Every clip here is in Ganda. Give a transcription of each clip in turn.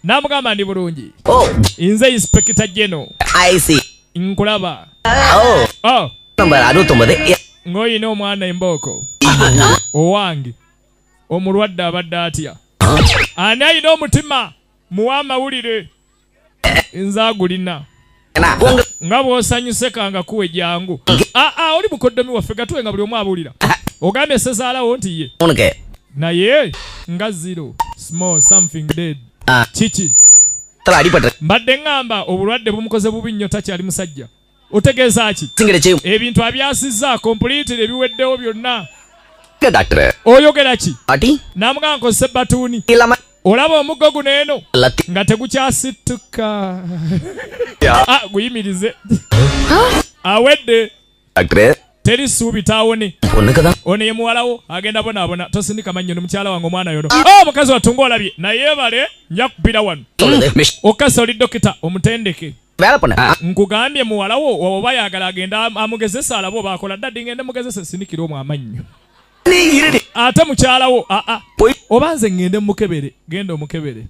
Namugamba ndi bulungi. Oh. Nze Inspector General. I see. Nkulaba. Oh. Oh. Number 69. Ng'olina omwana embooko. Owange. Omulwadde abadde atya? Ani alina omutima muwe amawulire. Nze agulina. Nga bw'osanyuse kanga kuwe jangu. Ah ah oli mukoddomi waffe gatuwe nga buli omu abuulira. Ogambye ssezaalawo nti ye. Naye nga zero small something dead. Kiki? Mbadde ŋŋamba obulwadde bumukoze bubi nnyo takyali musajja. Otegeeza ki? Ebintu abyasizza completely ebiweddewo byonna. Oyogera ki? Namugamba nkozese batuuni. Olaba omuggo guno eno nga tegukyasituka. Ah, guyimirize. Awedde. Teri ssuubi taawone. Ono ye muwalawo agenda bonaabona. Tosindika mannyo ni mukyala wange omwana yono. Oh, omukazi wattu ng'olabye. Naye bale nja kubira wano. Okasa oli dokita omutendeke. Nkugambye muwalawo oba yagala agenda amugezese alabe oba akola. Daddy ngende mugezese sinikira omwo amannyo. Ate mukyalawo aa oba nze ngende mukebere. Genda omukebere.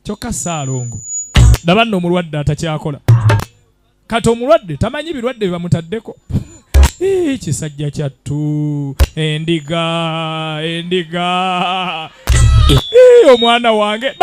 Kyokka Ssaalongo laba nno omulwadde atakyakola. Kati omulwadde tamanyi birwadde bye bamutaddeko. Kisajja kyattu endiga endiga. Omwana wange.